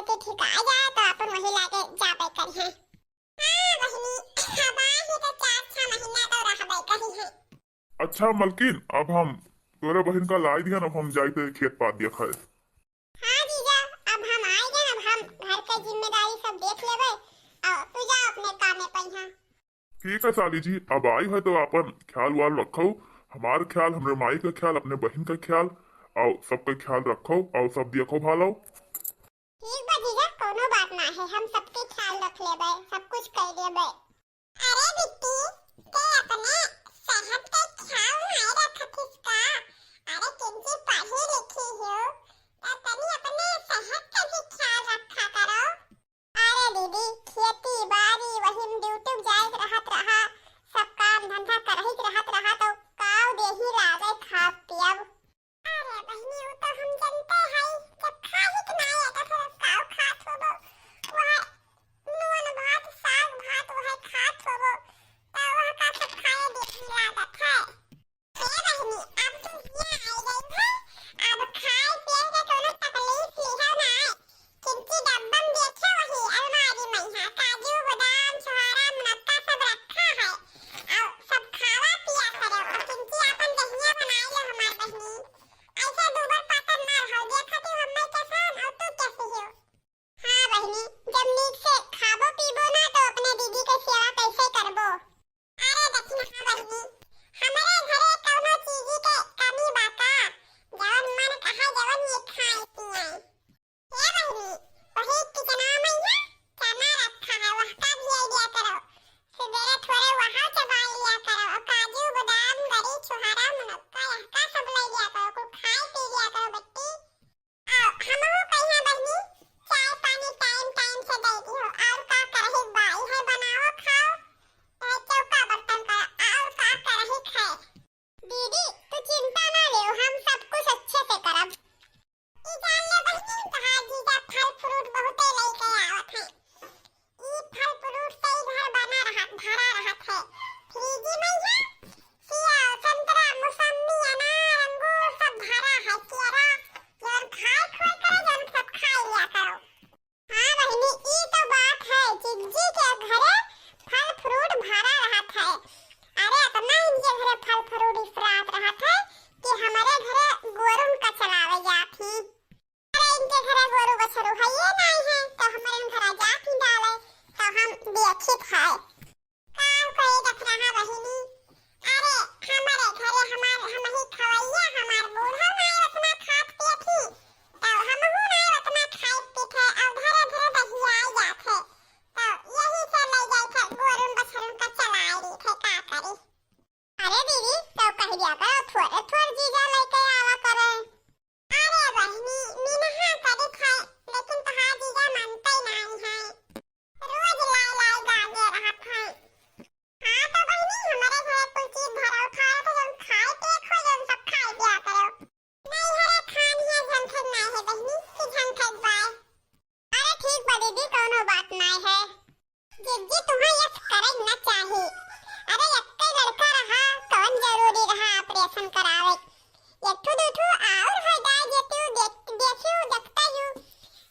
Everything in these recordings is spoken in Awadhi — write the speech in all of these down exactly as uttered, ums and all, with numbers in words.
के ठीक आ जाए तो अपन वही लागे जाबे करिहे। हाँ बहिनी, अब आही तो चार छह महीना तो रहबे करिहे। अच्छा मलकिन, अब हम तोरे बहिन का लाई दिहन, अब हम जाई तो खेत पात दिया खाए। हाँ जीजा, अब हम आए गए, अब हम घर के जिम्मेदारी सब देख लेबे, और तू जा अपने काम में पहिया। ठीक है साली जी, अब आई है तो अपन ख्याल वाल रखो, हमार ख्याल, हमरे माई का ख्याल, अपने बहिन का ख्याल, और सबका ख्याल रखो और सब देखो भालो। ठीक बा जीजा, कोनो बात ना है, हम सबके ख्याल रख लेबे, सब कुछ कर लेबे। अरे बिट्टी, ते अपने सेहत के ख्याल नाय रखत हिस का? अरे किंची पढ़ी लिखी हो, त तनी अपने सेहत के भी ख्याल रखा करो। अरे दीदी, खेती बाड़ी वही में ड्यूटी जाए रहत रहा, सब काम धंधा करही के रहत रहा, तो काव देही लागे खाब पियब। अरे बहिनी, उ तो हम जनते हई, जब खाही के नाय है तो फिर काव खात होबो? वह नून भात, साग भात वह खात होबो, तो वह का सब खाए देही लागत है। ए बहिनी, अब तू हियाँ आई गई है, अब खाए पिए के कोनो तकलीफ लिहो ना। किंची डब्बा में देखे वही अलमारी में है, काजू, बादाम, छोहारा, मुनक्का सब रखा है। और सब खावा पिया करो, और किंची अपन दहिया बनाई लो हमार बहिनी। ऐसे दूबर पातर ना रहो, देखती हूँ मैं कैसन और तू कैसी हो। हाँ बहिनी, जब नीक से खाबो पीबो ना तो अपने दीदी के सेवा कैसे करबो? अरे दक्षिणा बहिनी, हमरे घरे कौनो चीजी के कमी बा का? जवन मन कहा जवन ये खाए पिए। हे बहिनी, वही किचना में है, चना रखा है, वह का भी आइडिया करो। सुबेरे थोड़े वहाँ चबा लिया करो, और काजू, बादाम, गरी, छुहारा, मुनक्का, यह का सब ले लिया करो, कुल खाए पी लिया करो बेटी। आ, हमहू कहिया बहिनी, चाय पानी टाइम टाइम से दे दिहो। और का करही बाई है, बनाओ खाओ, चाहे चौका बर्तन करो, और का करही खाए। दीदी, तू चिंता ना ले, हम सब कुछ अच्छे से करब। ई जान ले बहिनी, तहार जीजा फल फ्रूट बहुते लेके आवत है। ई फल फ्रूट से ही घर बना रहत, भरा रहत है। फ्रिज में है सेव, संतरा, मौसम्मी, अनार, अंगूर सब भरा है। केरा, जौन खाए खोए करे, जौन सब खाए लिया करो। हाँ बहिनी, ई तो बात है, जिज्जी के घरे फल फ्रूट भरा रहत है। अरे, इतना इनके घरे फल फ्रूट इफरात रहत है कि हमरे घरे गोरुन का चलावे जात ही। अरे, इनके घरे गोरू बछरू हइये नाई है, तो हमरे घरे जात ही डाले, तो हम देखित है। काम करे जतरा बहिनी। अरे, हमरे घरे हमार, हमही खवैया, हमार बूढ़ा नाई ओतना खात पियत ही, तब हमहू नाई ओतना खाइत पीत है, और धरे धरे दहियाई जात है। तब यही से ले जाइत है, गोरुन बछरुन का चलाई रही थे, का करी? अरे दीदी, तब कह दिया करो, थोड़े थोड़े जीजा लेके आवा करे। अरे बहिनी, मिनहा करित है, लेकिन तहार जीजा मानते नाई है। रोज लाई लाई गाले रहत है। हाँ तो बहिनी, हमरे घरे कुल चीज धरा उठा रहे थे, जौन खाए के खो, जौन सब खाए दिया करो। नहीं हरे खान है झंझट नाई है बहिनी, कि झंझट बाय। अरे ठीक बा दीदी, कौनो बात नाई है। जिज्जी, तुम्हें यस करे न चाही। अरे, एक्के लड़का रहा, कौन जरूरी रहा ऑपरेशन करावे? एक ठो दू ठो और हो जाए, देती हूँ, देख, देखी हूँ, देखता हूँ।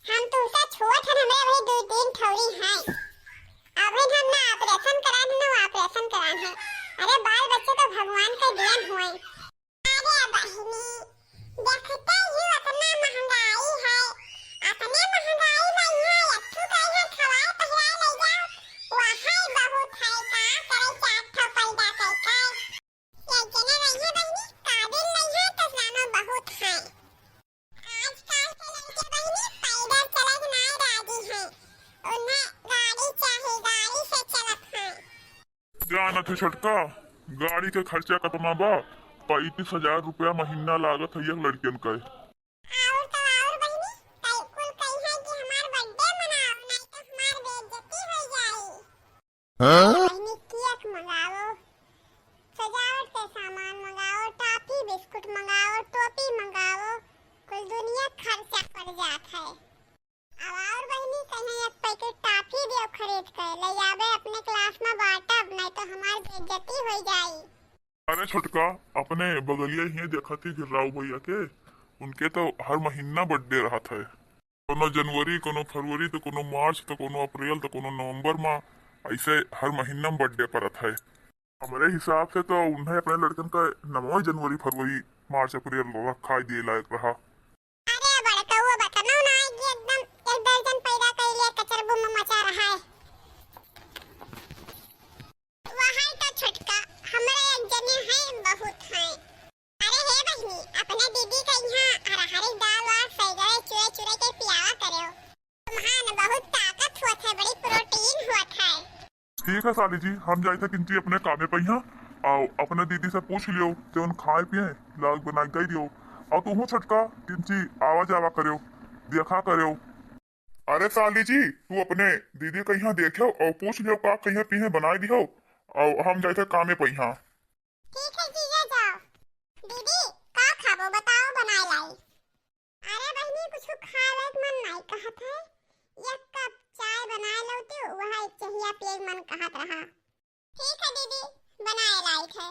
हम तुमसे छोट हन, हमरे भाई दो तीन ठौरी हैं। अभी हम ना ऑपरेशन करा दे, ना ऑपरेशन करा है। अरे, बाल बच्चे तो भगवान के दियन हुए। अरे बहिनी, देखते ही अतना महंगाई है, अतने महंगाई में यहाँ एक ठो का यहाँ खवाए पहिराए ले जाओ, वहाँ बहुत है का करे चार ठो पैदा करके। लेकिन रहिए बहिनी, काबिल नहीं है तो जानो बहुत है। आजकल के लड़के बहिनी पैदल चले के नाय राजी हैं, उन्हें गाड़ी चाही, गाड़ी से चलत हैं। जानत है छोटका, गाड़ी के खर्चा कतना बा? पैंतीस हजार रुपया महीना लागत है एक लड़कियन के। और तो और बहिनी, कई कुल कही है कि हमार बर्थडे मनाओ, नहीं तो हमार बेइज्जती हो जाई। हाँ? बहिनी, केक मंगाओ, सजावट के सामान मंगाओ, टॉफी बिस्कुट मंगाओ, टोपी मंगाओ, कुल दुनिया खर्चा पड़ जात है। अब और बहिनी कहीं एक पैकेट टॉफी दियो खरीद के ले आवे, अपने क्लास में बांटब, नहीं तो हमार बेइज्जती हो जाई। अरे छोटका, अपने बगलिया ही देखत ही गिर्राऊ भैया के, उनके तो हर महीना बर्थडे रहत है। कोनो जनवरी, कोनो फरवरी, तो कोनो मार्च, तो कोनो अप्रैल, तो कोनो नवंबर मा, ऐसे हर महीना मा birthday परत है। हमरे हिसाब से तो उन्हें अपने लड़कन का नवंबर, जनवरी, फरवरी, मार्च, अप्रैल रखा दिए लायक रहा। अरे बड़कऊ, बतनो ना कि एकदम एक दर्जन पैदा कैले कचरबू में मचा रहा है। वहाई तो छोटका, हमरे एक जने हैं, बहुत हैं। अरे हे बहिनी, अपने दीदी का यहाँ अरहरी दाल वाल सैगरे चुरे चुरे के पियावा करेव। तुम्हान बहुत ताकत होत है, बड़ी protein होत है। ठीक है साली जी, हम जाइत है किंची अपने कामे पइहाँ, अउ अपने दीदी से पूछ लियो जौन खाए पिए लाग बनाई दे दियो। अउ तू छोटका किंची आवा जावा करेव, देखा करेव। अरे साली जी, तू अपने दीदी कइहाँ देखेव अउ पूछ लियो का कइहाँ पिए बनाई दियो, अउ हम जाइत है कामे पइहाँ। ठीक है जीजा, जाओ। दीदी, का खाबो बताओ, बनाए लाई। अरे बहिनी, कुछ खाए लायक मन नाई कहत है, एक कप चाय बनाए लौते, वह एक चहिया पिए मन कहत रहा। ठीक है दीदी, बनाए लाइत है।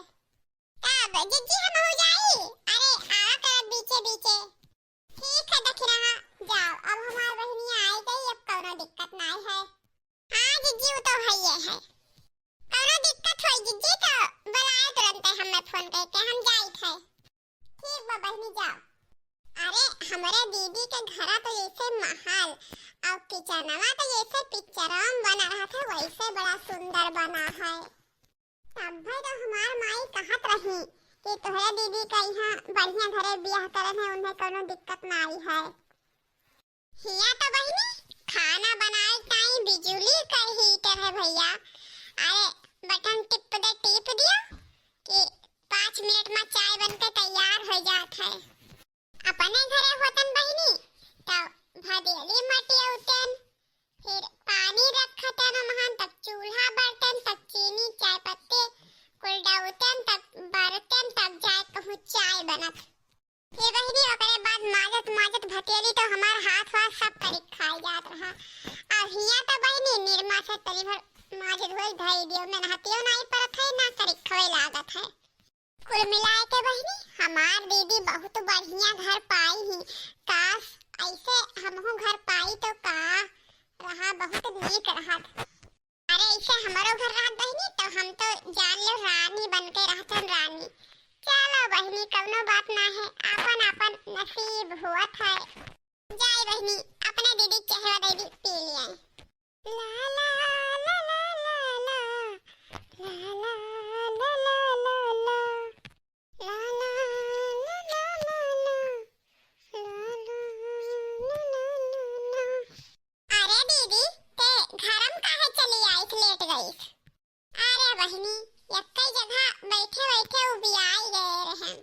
तब जिज्जी हम हो जाई, अरे आवा करब बीचे बीचे। ठीक है दखिनहा, जाओ, अब हमार बहिनिया आई गई, अब कौनो दिक्कत नाई है। हाँ जिज्जी, वो तो है ये है। कौनो दिक्कत होई जिज्जी तो बुलाए तुरंते हमें फोन करके, हम जाइत है। ठीक बा बहिनी, जाओ। अरे हमरे दीदी के घरा तो जैसे महल अउ किचनवा तो जैसे पिक्चरवा में बना रहा था, वैसे बड़ा सुंदर बना है। तब भाई तो हमार माई कहत रही कि तोहरे दीदी का यहाँ बढ़िया घरे बियाह करे है, उन्हें कौनो दिक्कत नाई है। हिया तो बहिनी खाना बनाए टाइम बिजुली का हीटर है भैया। अरे बटन टिप दे, टिप दियो कि पाँच मिनट में चाय बन के तैयार हो जात है। अपने घरे होतन बहिनी तो भदेली मटियौतन, फिर पानी रखतन महन, तब चूल्हा बरतन, तब चीनी चाय पत्ती कुल डाउतन, तब बरतन, तब जाए कहूँ चाय बनत। ए बहिनी, ओकरे बाद माजत माजत भतेली तो हमार हाथ वाथ सब करिक खाए जात रहा। अब हिया तो बहिनी निरमा से तनी भर माज धोई धई दियो, मेहनतियो नाई परत है, ना करिक खोए लागत है। कुल मिलाए के बहिनी, हमार दीदी बहुत बढ़िया घर पाई ही। काश ऐसे हमहू घर पाई तो का रहा, बहुत नीक रहत। अरे ऐसे हमरो घर रहत बहिनी तो हम तो जान लो रानी बन के रहतन रानी। चलो बहिनी कौनो बात ना है, आपन आपन नसीब होत है। जाए बहिनी अपने दीदी चहवा दे दी पी लिए। ला ला ला ला ला ला। ला ला ला ला ला ला। ला ला ला ला ला ला। ला ला ला ला ला ला। अरे दीदी, ते घरम काहे चली आइस, लेट गइस? अरे बहिनी, एक्कै जगह बैठे बैठे उबियाई गए रहन।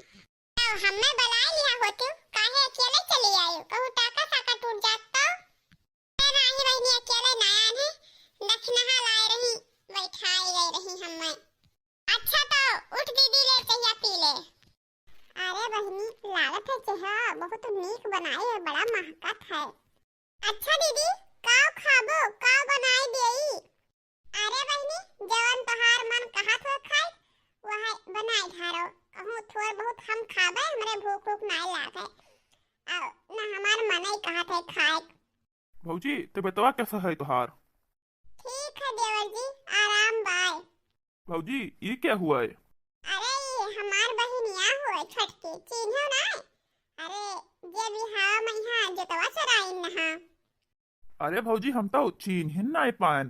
तब हमें बुलाई लिहा होतिउ, काहे अकेले चली आइउ? कहूँ टाका साका टूट जात तो? अरे नाही बहिनी, अकेले ना आन है, दखिनहा लाए रही, बैठाई गए रही हमें। अच्छा तो उठ दीदी, ले चहिया पी ले। अरे बहिनी, लागत है चहा बहुत नीक बनाई है, बड़ा महकत है। अच्छा दीदी, काव खाबो, काव बनाई देई? अरे बहिनी, जवन तोहार मन कहत हो खाई, वह बनाई धारो। कहूँ थोड़ बहुत हम खाबे, हमरे भूख उख नाई लागे। अउ न हमार मनई कहत है खाए। भौजी, तबियतवा कैसा है तोहार? ठीक है देवर जी, आराम बाय। भौजी, ई क्या हुआ है? अरे, ई हमार बहिनिया हुआ छोटकी, चिन्हो ना? अरे, जे बिहाव में यहाँ जोतवा चराइन नहा। अरे भौजी, हम तो चिन्हिन नाई पाएन।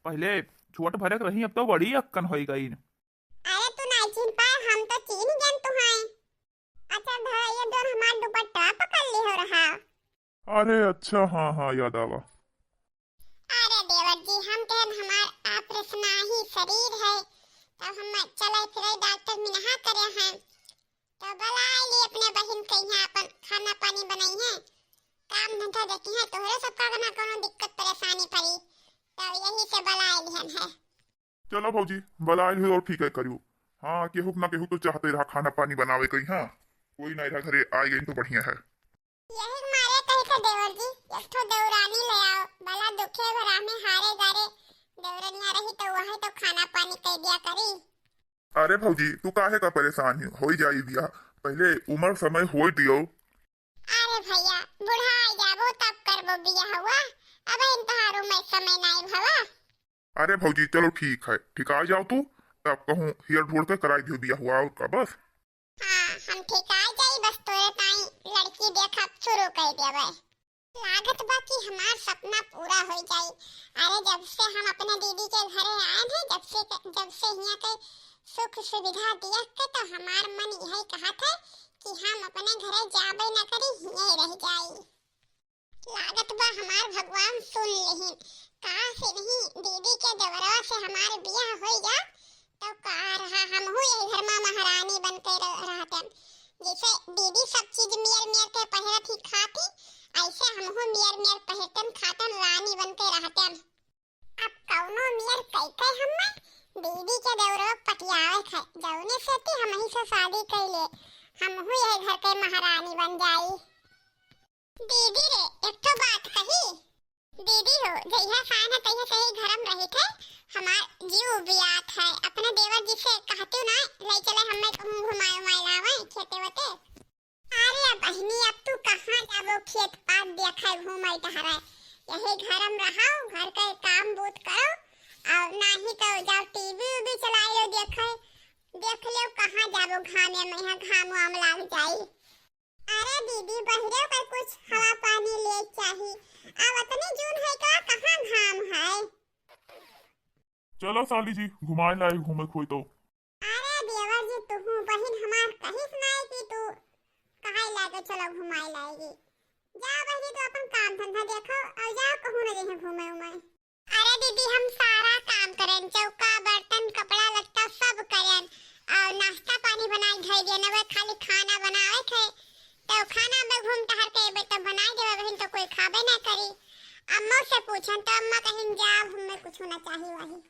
पहले छोट भरक रही, अब तो बड़ी अक्कन होई गई। अरे, तू नाई चिन्ह पाए, हम तो चिन्ह गन तू हैं। अच्छा, ध-, ये दोन हमार दुपट्टा पकड़ ली हो रहा। अरे अच्छा, हाँ, हाँ, याद आवा। अरे देवर जी, हम कहन हमार ऑपरेशन ही शरीर है, तब हम चले फिरे डॉक्टर में नहा करे हैं, तो बुलाए ली अपने बहिन के यहाँ अपन खाना पानी बनाई है, काम धंधा देखी है, तोहरे सबका ना कोनो दिक्कत परेशानी पड़ी, तो यही से बुलाए लिहन है। चलो भौजी, बलाइल हुई और ठीक है करियो। हाँ, केहू ना केहू तो चाहते रहा खाना पानी बनावे कहीं, हाँ, कोई ना रहा घरे, आ गई तो बढ़िया है। यही मारे कही थे देवर जी, एक ठो देवरानी ले आओ, भला दुखे भरा में हारे गारे देवरनिया रही तो वही तो खाना पानी कर दिया करी। अरे भौजी, तू काहे का परेशान हो, होई जाई बियाह, पहले उम्र समय होई दियो। अरे भैया, बुढ़ाई जाबो तब करबो। बियाहवा, अबहिन तोहार उमर समय नाई भवा। अरे भौजी, चलो ठीक है, ठिकाइ जाओ तू, तब कहूँ हियर ढूँढ़ के कराइ दियो बियाहवा, और का बस। हाँ, हम ठिकाइ जाई, बस तोरे ताई लड़की देखब शुरू कइ देबे। लागत बा कि हमार सपना पूरा होइ जाई। अरे, जब से हम अपने दीदी के घरे आएन है, जब से, जब से हियाँ के सुख सुविधा देख के तो हमार मन यही कहत है कि हम अपने घरे जाबे न करी, हियाँ रह जाई। लागत बा हमार भगवान सुन लेहिन। काश नहीं दीदी के देवरवा से हमार बियाह होइ जात, तो का रहा, हमहू यही घर मा महारानी बन के रह-, रहतन। जैसे दीदी सब चीज मियर मियर के पहिरत ही खाती, ऐसे हमहू मियर मियर पहिरतन खातन, रानी बन के रहतन। अब कौनो मियर कई कई हम्मे दीदी के देवरो पटियावे थे, जौने से ती हमही से शादी कई ले, हमहू यही घर के महारानी बन जाई। दीदी रे, एक ठो बात कही। दीदी हो, जइहा सान है तइहा सही घरम रही थे, हमार जीव उबियात है। अपने देवर जी से कहतियो ना, ले चले हमें कहूँ घुमाए उमाए लावे खेते वते। अरे बहिनी, अब तू कहाँ जाबो खेत पात देखे घूमे टहरे, यही घरम रहो, घर के काम बूत करो, और नाही तो जाओ टीवी उवी चलाए लो देखे, देख लो कहाँ जाबो घामे में, यहाँ घाम वाम लाग जाई। अरे दीदी, बहिरे का कुछ हवा पानी ले चाही। अब अतनी जून है का, कहाँ घाम है? चलो साली जी, घुमाए लाई, घूमे खोई तो। अरे देवर जी, तुहू बहिन हमार कहिस नाई कि तू कहाई लागे, चलो घुमाए लाएगी। जा बहिनी, तू अपन काम धंधा देखो और जाओ कहूँ न जइहे घूमे उमे। अरे दीदी, हम सारा काम करेन, चौका, बर्तन, कपड़ा लत्ता सब करेन, और नाश्ता पानी बनाए धइ देन, अब खाली खाना बनावे थे। तो खाना में घूम टहर के अबे तो बनाए देवे, बहिन तो कोई खाबे ना करी। अम्मा से पूछन तो अम्मा कहिन, "जा, हमें कुछ ना चाहिए वही।"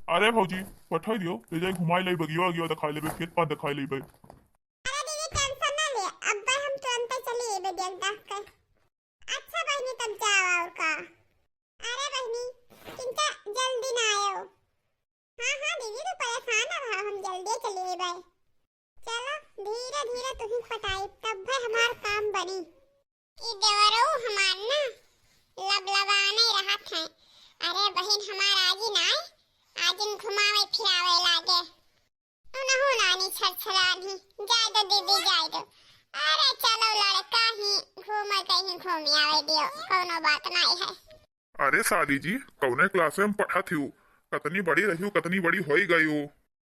अरे भौजी, पठाई दियो, ले जाए घुमाए लाई, बगिया वगिया दिखाई लेबे, खेत पात दिखाई लेबे। अरे दीदी, टेंशन ना ले, अब्बे हम तुरंते चली एबे देख दाख के। अच्छा बहिनी, तब जाओ और का। अरे बहिनी, किंता जल्दी ना आयो। हाँ, हाँ दीदी, तू परेशान ना रहा, हम जल्दी चली एबे। चलो, धीरे धीरे तुही पटाई, तब भाई हमार काम बनी। ई देवरऊ हमार ना लबलबाने रहत हैं। अरे बहिन हमार आजी ना आए, आजिन घुमावे फिरावे लागे। उनहु नानी छरछरानी, जाए दो दीदी, जाए दो। अरे चलो लड़का ही घूमे कहीं घूम आवे दियो, कौनो बात नाई है। अरे साली जी, कौने क्लास में पढ़त हिउ? कतनी बड़ी रहिउ, कतनी बड़ी होई गइउ?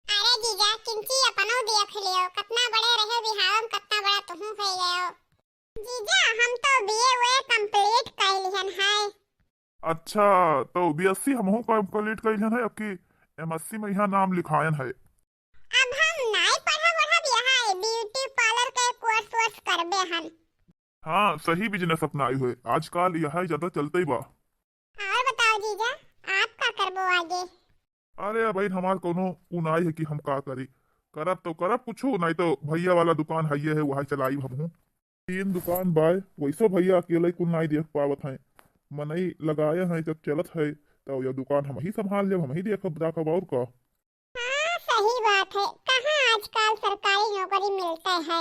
अरे जीजा, किंची अपनो देख लियो, कतना बड़े रहे बिहाव में, कतना बड़ा तुहू हो गयो। जीजा, हम तो बीए वे complete कर लिहन है। अच्छा, तो बीएससी हमहू complete कर लिहन है, अब की एमएससी में यहाँ नाम लिखायन है। अब हम नाई पढ़ब वढ़ब, यहाँ ब्यूटी पार्लर के कोर्स वोर्स करबे हन। हाँ, सही बिजनेस अपनाई हुए, आजकल यह ज्यादा चलते ही बा। और बताओ जीजा, आप का करबो आगे? अरे अबहिन हमार कौनो उ नाई है कि हम का करी, करब तो करब कुछो, नाई तो भैया वाला दुकान हइये है, वहाँ चलाई हमहू। तीन दुकान बाय, वैसो भैया अकेले कुल नाई देख पावत हैं, मनई लगाए हैं, जब चलत है तो यह दुकान हम ही संभाल लेब, हम ही देखब दाखब और का। हाँ, सही बात है, कहाँ आजकल सरकारी नौकरी मिलते है।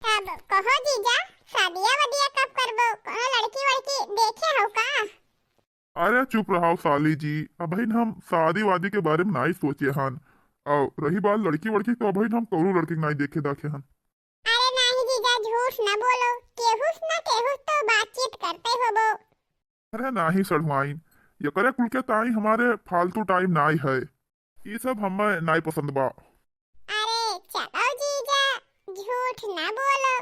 तब कहो जीजा, शादिया वदिया कब करबो? कोनो लड़की वड़की देखे हो का? अरे चुप रहो साली जी, अबहिन हम शादी वादी के बारे में नाई सोचे हन। और रही बात लड़की वड़की, तो अबहिन हम कौनो लड़की के नाई देखे दाखे हन। अरे नाही जीजा, झूठ न बोलो, केहू से न केहू से तो बातचीत करते होबो। अरे नाही सढ़ुआइन, एकरे कुल के ताई हमारे फालतू टाइम नाई है, ई सब हमें नाई पसंद बा। अरे चलो जीजा, झूठ ना बोलो,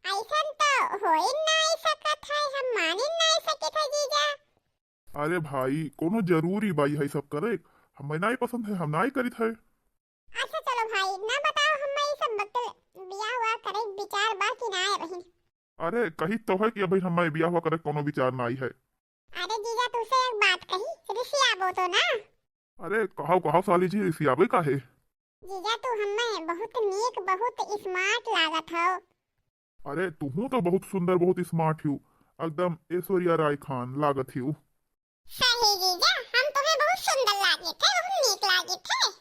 ऐसन तो होई नाई सकत है, हम मानी नाई सकित है जीजा। अरे भाई, कोनो जरूरी बा ई सब करे? हमें नाई पसंद है, हम नाई करित है। अच्छा चलो भाई, ना बताओ, हमें ई सब बकल बियाह हुआ करे विचार बा कि ना है बहिन? अरे कही तो है कि अभी हमें बियाह हुआ करे कोनो विचार नाई है। अरे जीजा, तुसे एक बात कही, रिसियाबो तो ना? अरे कहो कहो साली जी, रिसियाबे काहे? जीजा, तू हमें बहुत नीक, बहुत smart लागत हो। अरे तुहू तो बहुत सुंदर, बहुत smart हिउ, एकदम ऐश्वर्या राय खान लागत हिउ। सही जीजा, हम तुम्हें बहुत सुंदर लागे थे, बहुत नीक लागे थे।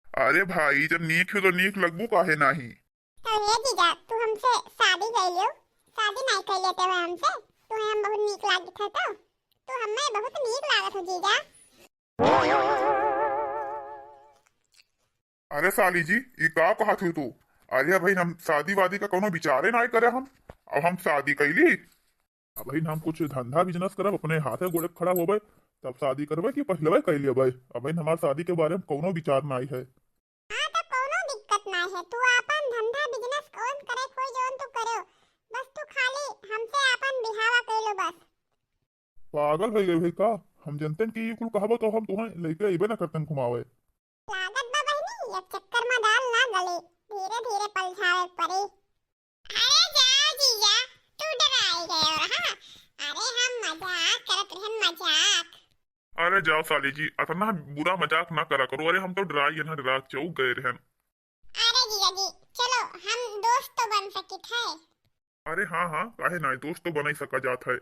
अरे भाई, जब नीक हिउ तो नीक लगबू काहे नाही? तो ये जीजा, तू हमसे शादी कर लियो, शादी नहीं कर लेते हो हमसे? तोहे हम बहुत नीक लागित है तो? तू हमें बहुत नीक लागत हो जीजा। अरे साली जी, ई का कहत हो तू? अरे भाई, हम शादी वादी का कोनो विचारे नाई करे हम। अब हम शादी कैली, अब भाई हम कुछ धंधा बिजनेस करब, अपने हाथे गोड़े पे खड़ा होबे, तब शादी करबे कि पहिलवे कैल लेबे? अब भाई हमार शादी के बारे में कोनो विचार नाई है। हाँ, तो कोनो दिक्कत नाई है, तू आपन धंधा बिजनेस कौन करे कोई जौन तू करो, बस तू खाली हमसे आपन बिहावा कैलो बस। पागल हो गए भाई का? हम जनतन कि ई कुल कहबो तो हम तुहें लेके अइबे ना करतन घुमावे। लागत बा बहिनी, ये चक्कर में दाल ना गले, धीरे धीरे पलझावे पड़े। अरे जाओ जीजा, तू डराई गए रहा। अरे हम मजाक करत रहन, मजाक। अरे जाओ साली जी, अतना बुरा मजाक ना करा करो। अरे हम तो डराई ना, डरा चौक गए रहन। अरे जीजा जी, चलो हम दोस्त तो बन सकित है। अरे हाँ हाँ, काहे ना, दोस्त तो बन ही सका जात है।